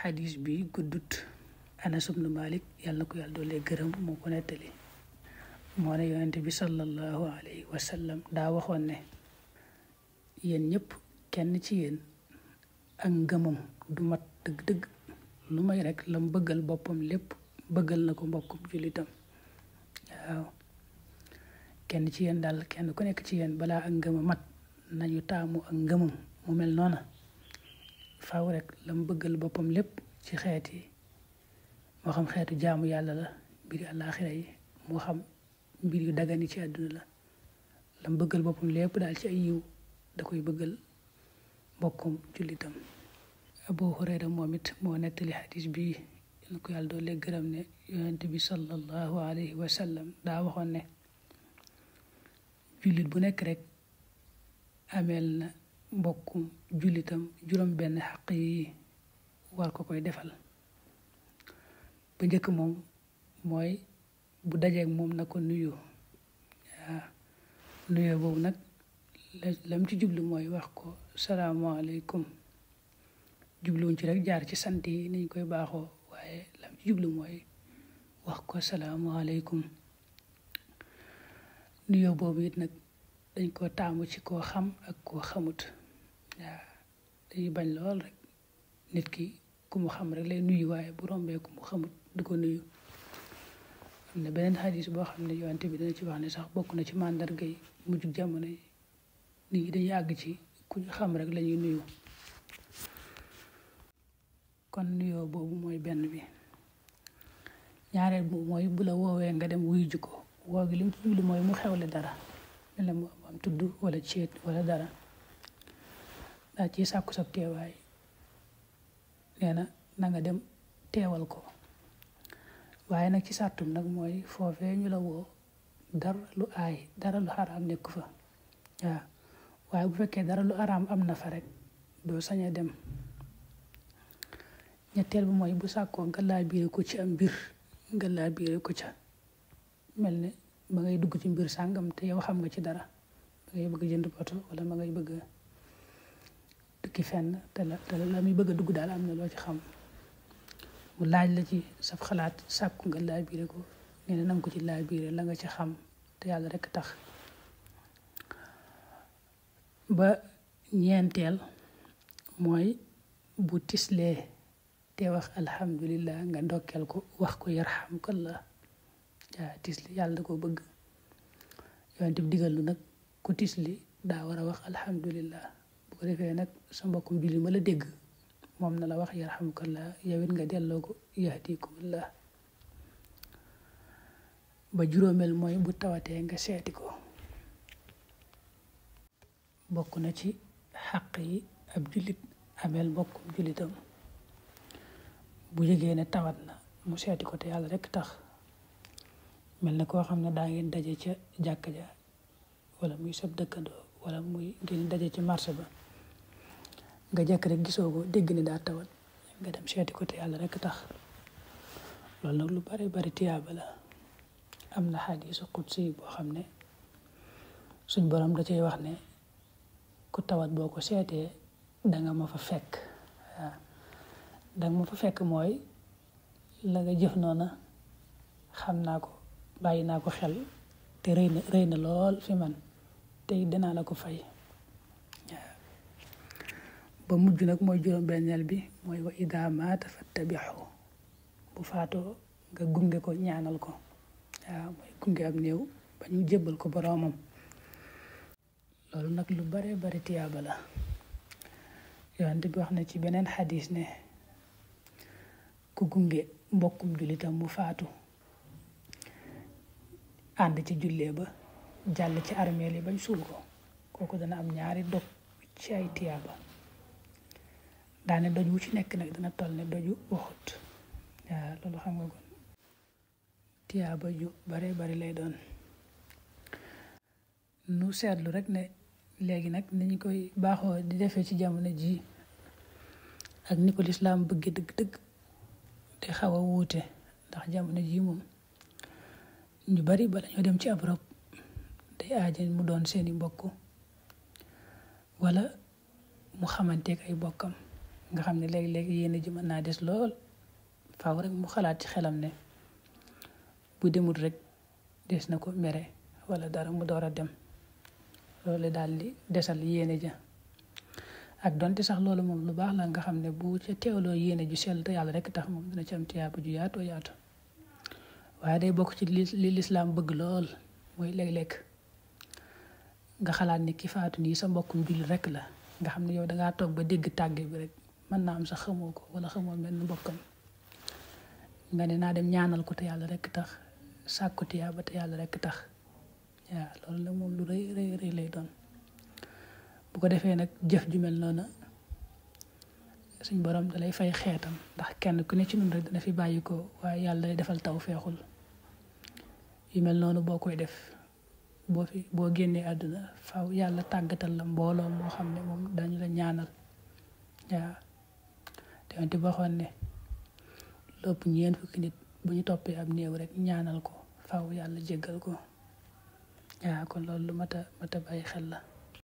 xadis bi guddut. Anas ibnu Malik yàlla na ko yàlla doole gërëm moo ko nettali moo ne yonente bi sallallahu alayhi wa sallam daa waxoon ne yéen ñëpp kenn ci yéen ak ngëmam du mat dëgg-dëgg lu may rek lam bëggal boppam lépp bëggal na ko mbokkum jullitam. waaw kenn ci yéen daal kenn ku nekk ci yéen balaa ak ngëma mat nañu taamu ak ngëmam mu mel noona faaw rek lam bëggal boppam lépp ci xeet yi moo xam xeetu jaamu yàlla la mbiri àllaaxira yi moo xam mbir yu dagani ci àdduna la lam bëggal boppam lépp daal ci ay yiw da koy bëggal mbokkum jullitam. Abu Hurayra moom it moo nettali xadis bi yal na ko yàlla doole gërëm ne yonente bi sallallahu alayhi wa sallam daa waxoon ne jullit bu nekk rek ameel na mbokkum jullitam juróom benn xaq yi war ko koy defal. ba njëkk moom mooy bu dajeeg moom na ko nuyu. waaw nuyu boobu nag lam ci jublu mooy wax ko salaamaaleykum jubluwuñ ci rek jaar ci sant yi niñ koy baaxoo waaye lam ci jublu mooy wax ko salaamaaleykum. nuyu boobu it nag dañ ko taamu ci koo xam ak koo xamut. waaw dañuy bañ lool rek nit ki ku mu xam rek lay nuyu waaye bu rombee ku mu xamut du ko nuyu. am na beneen xadis boo xam ne yonent bi dana ci wax ne sax bokk na ci màndarga yi mujj jamono yi nit ñi dañuy àgg ci ku ñu xam rek lañuy nuyu. kon nuyoo boobu mooy benn bi. ñaareel bu mooy bu la woowee nga dem wuyu ji ko woo gi li mu ci jublu mooy mu xewle dara mel ne mu am tudd wala ceet wala dara daa ciy sàkku sab teewaay nee na nga dem teewal ko waaye nag ci sàttum nag mooy foofee ñu la woo dara lu aay dara lu xaraam nekk fa. waaw waaye bu fekkee dara lu araam am na fa rek doo sañ a dem. ñetteel bi mooy bu sàkkoo nga laa biire ko ci am mbir nga laa biire ko ca mel ne ma ngay dugg ci mbir sàngam te yow xam nga ci dara ma ngay bëgg jënd poto wala ma ngay bëgg tukki fenn te la muy bëgg a dugg daal am na loo ci xam mu laaj la ci saf xalaat sàkku nga laa biire ko nee na nanga ko ci laa biire la nga ci xam te yàlla rek tax. ba ñeenteel mooy bu tislee te wax alhamdulillah nga ndokkeel ko wax ko yarhamkallah. waaw tisli yàlla da ko bëgg yonent bi digal lu nag ku tisli daa war a wax alhamdulillah bu ko defee nag sa mbokkum julli ma la dégg moom na la wax yarhamkallah yow it nga delloo ko yahdikumullah. ba juróomeel mooy bu tawatee nga seeti ko. bokk na ci xàq yi ab jullit ameel mbokkum jullitam bu yëgee ne tawat na mu seeti ko te yàlla rek tax mel na koo xam ne daa ngeen daje ca jàkka ja wala muy sab dëkkandoo wala muy ngeen daje ci marché ba nga jekk rek gisoo ko dégg ne daa tawat nga dem seeti ko te yàlla rek tax loolu nag lu bari bari tiyaaba la. am na xadiisu qudsi boo xam ne suñ borom da cay wax ne ku tawat boo ko seetee danga ma fa fekk. waaw danga ma fa fekk mooy la nga jëf noona xam naa ko bàyyi naa ko xel te rëy na lool fi man te dinaa la ko fay. waaw ba mujj nag mooy juróom-benneel bi mooy wa idaa maata fattabixu bu faatoo nga gunge ko ñaanal ko. waaw mooy gunge ab néew ba ñu jébbal ko boroomam. loolu nag lu bare bari tiyaaba la. yonent bi wax na ci beneen xadis ne ku gunge mbokkum jullitam mu faatu ànd ci jullee ba jàll ci armeel yi bañ suul ko kooku dana am ñaari dog ci ay tiyaaba daane doj wu ci nekk nag dana toll ne doju Uhud. waaw loolu xam nga kon tiyaaba ju bare bari lay doon. nu seetlu rek ne léegi nag ni ñu koy baaxoo di defee ci jamono ji ak ni ko lislaam bëgge dëgg-dëgg te xaw a wuute ndax jamono ji moom ñu bari bala ñoo dem ci ab rob day aaja mu doon seeni mbokk wala mu xamanteeg ay bokkam nga xam ne léegi-léegi yéene ji mën naa des lool faaw rek mu xalaat ci xelam ne bu demul rek des na ko mere wala dara mu door a dem loolu daal di desal yéene ja ak donte sax loolu moom lu baax la nga xam ne bu ca teewloo yéene ju sell te yàlla rek tax moom dina ci am tiyaaba ju yaatoo yaatu waaye day bokk ci li lislaam bëgg lool mooy léeg-léeg nga xalaat ni ki faatu nii sa mbokkum jullit rek la nga xam ne yow dangaa toog ba dégg tàgge bi rek mën naa am sax xamoo ko wala xamoo mel ni mbokkam nga ne naa dem ñaanal ko te yàlla rek tax sàkku tiyaaba te yàlla rek tax waaw loolu nag moom lu rëy rëy lay doon bu ko defee nag jëf ju mel noonu suñ borom dalay fay xeetam ndax kenn ku ne ci ñun rek dina fi bàyyi ko waaye yàlla day defal taw feexul yu mel noonu boo koy def boo génnee àdduna faw yàlla tàggatal la mbooloo moo xam ne moom dañu la ñaanal waaw te wante waxoon ne lépp ñeent fukki nit bu ñu toppee ab néew rek ñaanal ko faw yàlla jéggal ko waaw kon loolu lu mat a bàyyi xel la